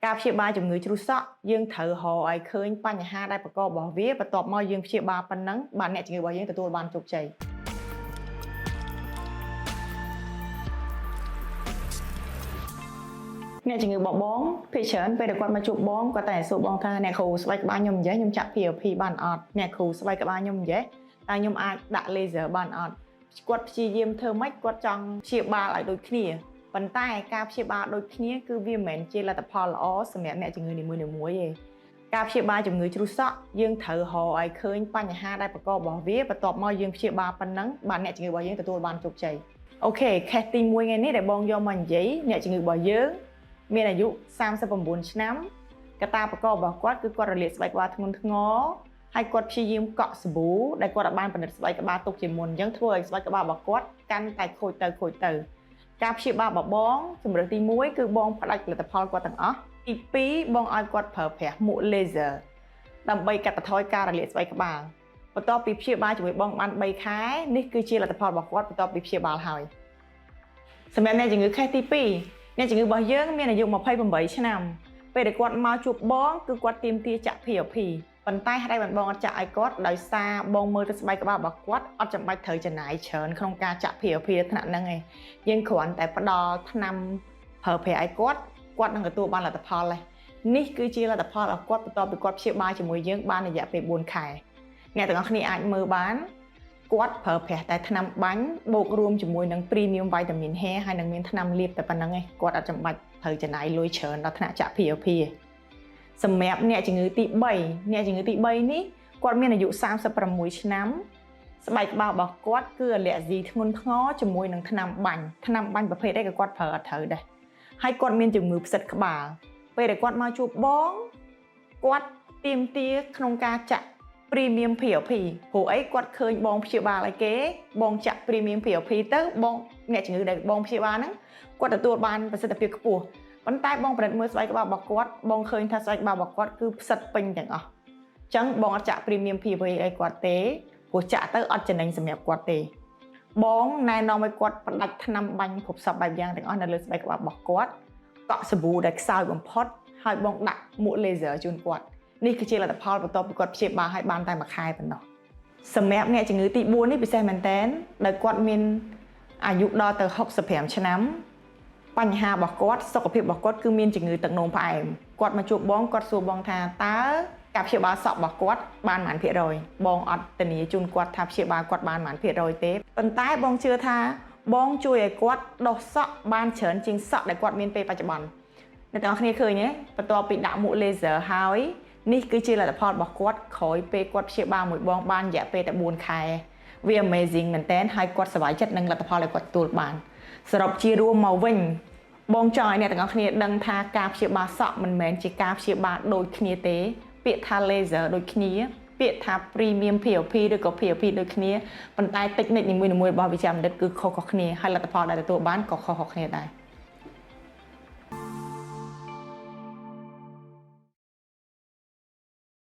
ការព្យាបាលជំងឺជ្រុះសក់យើងត្រូវរកឲ្យឃើញបញ្ហាដែលបង្ករបស់វាបន្ទាប់មកយើងព្យាបាលប៉ុណ្ណឹងបានអ្នកជំងឺរបស់យើងទទួលបានជោគជ័យអ្នកជំងឺបបងភាគច្រើនពេលដែលគាត់មកជួបបងគាត់តែសួរបងថាអ្នកគ្រូស្បែកក្បាលខ្ញុំនិយាយខ្ញុំចាក់ PRP បានអត់អ្នកគ្រូស្បែកក្បាលខ្ញុំនិយាយតើខ្ញុំអាចដាក់ laser បានអត់គាត់ព្យាយាមធ្វើម៉េចគាត់ចង់ព្យាបាលឲ្យដូចគ្នាប៉ុន្តែការព្យាបាលដូចគ្នាគឺវាមិនមែនជាលទ្ធផលល្អសម្រាប់អ្នកជំងឺនីមួយៗទេការព្យាបាលជំងឺជ្រុះសក់យើងត្រូវរកឲ្យឃើញបញ្ហាដែលបង្ករបស់វាបន្ទាប់មកយើងព្យាបាលប៉ុណ្ណឹងបានអ្នកជំងឺរបស់យើងទទួលបានជោគជ័យ OK case ទី1ថ្ងៃនេះដែលបងយកមកនិយាយអ្នកជំងឺរបស់យើងមានអាយុ39ឆ្នាំកត្តាប្រកបរបស់គាត់គឺគាត់រលាកស្បែកក្បាលធ្ងន់ធ្ងរហើយគាត់ព្យាយាមកក់សាប៊ូដែលគាត់បានផលិតស្បែកក្បាលទុកជាមុនអញ្ចឹងធ្វើឲ្យស្បែកក្បាលរបស់គាត់កាន់តែខូចទៅខូចទៅការព្យាបាលរបស់បងជំរើសទី1គឺបងផ្ដាច់ផលិតផលគាត់ទាំងអស់ទី2បងឲ្យគាត់ប្រើប្រាស់មួក laser ដើម្បីកាត់បន្ថយការរលាកស្បែកក្បាលបន្ទាប់ពីព្យាបាលជាមួយបងបាន3ខែនេះគឺជាលទ្ធផលរបស់គាត់បន្ទាប់ពីព្យាបាលហើយសម្រាប់អ្នកជំងឺ case ទី2អ្នកជំងឺរបស់យើងមានអាយុ28ឆ្នាំពេលដែលគាត់មកជួបបងគឺគាត់ទាមទារចាក់ PRP ប៉ុន្តែហេតុអីបានបងអត់ចាក់ឲ្យគាត់ដោយសារបងមើលទៅស្បែកក្បាលរបស់គាត់អត់ចាំបាច់ត្រូវចំណាយច្រើនក្នុងការចាក់ PRP ថ្នាក់ហ្នឹងឯងយើងគ្រាន់តែផ្ដល់ថ្នាំប្រើប្រាស់ឲ្យគាត់គាត់នឹងទទួលបានលទ្ធផលហើយនេះគឺជាលទ្ធផលរបស់គាត់បន្ទាប់ពីគាត់ព្យាបាលជាមួយយើងបានរយៈពេល4ខែអ្នកទាំងអស់គ្នាអាចមើលបានគាត់ប្រើប្រាស់តែថ្នាំបាញ់បូករួមជាមួយនឹង premium vitamin Hair ហើយនឹងមានថ្នាំលាបតែប៉ុណ្្នឹងឯងគាត់អត់ចាំបាច់ត្រូវចំណាយលុយច្រើនដល់ថ្នាក់ចាក់ PRP ទេសម្រាប់អ្នកជំងឺទី3អ្នកជំងឺទី3នេះគាត់មានអាយុ36ឆ្នាំស្បែកក្បាលរបស់គាត់គឺអាឡែស៊ីធ្ងន់ធ្ងរជាមួយនឹងថ្នាំបាញ់ថ្នាំបាញ់ប្រភេទអីក៏គាត់ប្រើអត់ត្រូវដែរហើយគាត់មានជំងឺផ្សិតក្បាលពេលដែលគាត់មកជួបបងគាត់ទាមទារក្នុងការចាក់ premium PRP ព្រោះអីគាត់ឃើញបងព្យាបាលឲ្យគេបងចាក់ premium PRP ទៅបងអ្នកជំងឺដែលបងព្យាបាលហ្នឹងគាត់ទទួលបានប្រសិទ្ធភាពខ្ពស់ប៉ុន្តែបងពិនិត្យមើលស្បែកក្បាលរបស់គាត់បងឃើញថាស្បែកក្បាលរបស់គាត់គឺផ្សិតពេញទាំងអស់អញ្ចឹងបងអត់ចាក់ premium PRP ឲ្យគាត់ទេព្រោះចាក់ទៅអត់ចំណេញសម្រាប់គាត់ទេបងណែនាំឲ្យគាត់ផ្ដាច់ថ្នាំបាញ់គ្រប់សពបែបយ៉ាងទាំងអស់នៅលើស្បែកក្បាលរបស់គាត់កក់សាប៊ូដែលខ្សោយបំផុតហើយបងដាក់មួក laser ជូនគាត់នេះគឺជាលទ្ធផលបន្ទាប់ពីគាត់ព្យាបាលឲ្យបានតែមួយខែប៉ុណ្ណោះសម្រាប់អ្នកជំងឺទី4នេះពិសេសមែនតើដែលគាត់មានអាយុដល់ទៅ65ឆ្នាំបញ្ហារបស់គាត់សុខភាពរបស់គាត់គឺមានជំងឺទឹកនោមផ្អែមគាត់មកជួបបងគាត់សួរបងថាតើការព្យាបាលសក់របស់គាត់បានប៉ុន្មានភាគរយបងអត់ធានាជូនគាត់ថាព្យាបាលគាត់បានប៉ុន្មានភាគរយទេប៉ុន្តែបងជឿថាបងជួយឲ្យគាត់ដុះសក់បានច្រើនជាងសក់ដែលគាត់មានពេលបច្ចុប្បន្នអ្នកទាំងអស់គ្នាឃើញទេបន្ទាប់ពីដាក់មួក laser ហើយនេះគឺជាលទ្ធផលរបស់គាត់ក្រោយពេលគាត់ព្យាបាលមួយបងបានរយៈពេលតែ4ខែវា amazing មែនតើហើយគាត់សប្បាយចិត្តនឹងលទ្ធផលដែលគាត់ទទួលបានសរុបជារួមមកវិញបងចង់ឲ្យអ្នកទាំងអស់គ្នាដឹងថាការព្យាបាលសក់មិនមែនជាការព្យាបាលដូចគ្នាទេពាក្យថា laser ដូចគ្នាពាក្យថា premium PRP ឬក៏ PRP ដូចគ្នាប៉ុន្តែតិចនិចនីមួយៗរបស់វិជ្ជបណ្ឌិតគឺខុសៗគ្នាហើយលទ្ធផលដែលទទួលបានក៏ខុសៗគ្នាដែរ។